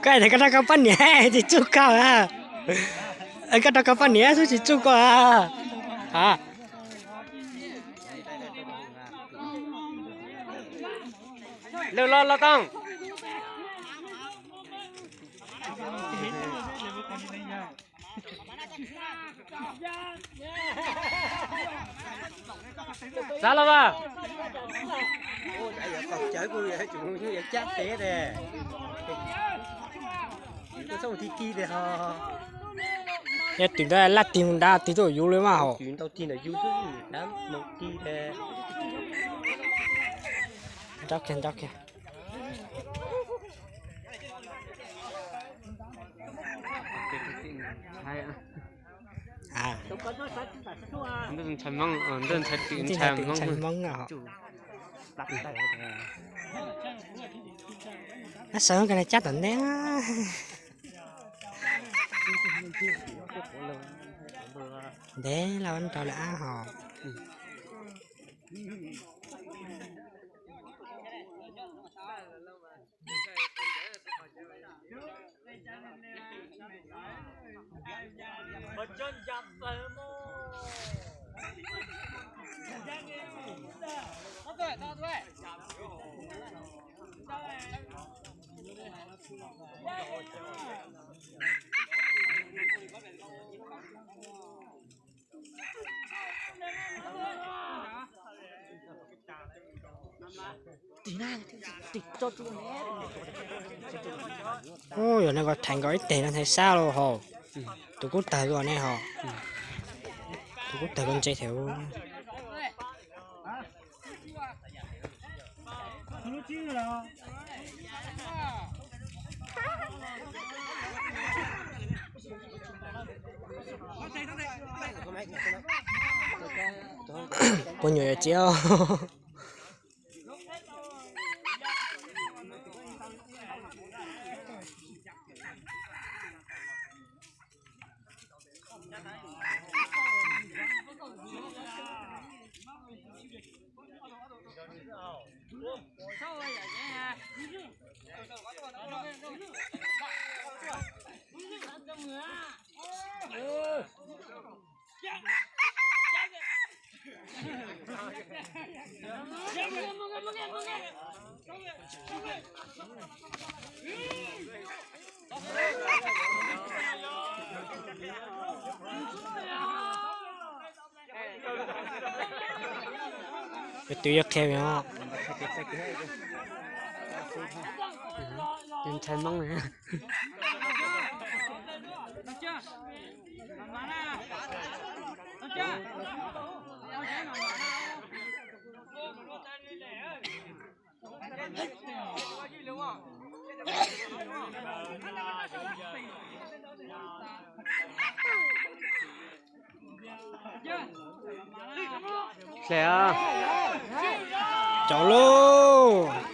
Koj hais tias koj rov koj poj niam tsis txuj koj a. Koj rov koj poj niam xwb tsis txuj koj a. Ha. Lwm los los tooj. Xav los mas. Yog twm ntawd laj tig mus nrad tig tuaj yuv li mas hauv. Nrab kiag, nrab kiag. Ntxhais Hmoob, ntxhais Hmoob. Sawv koj na cab tom ntej. Ntev lawm nrau lawm ab hos. Ub, yog nej koj theem nkaus ib teg no nthe sab lauj hos. Tus kub tawg koj ne hos. Tus kub tawg koj ntse thiab. Puas nyuam yuav txiav. Twb yog qhia os. Ntshai Hmoob. Hle, caum lauj.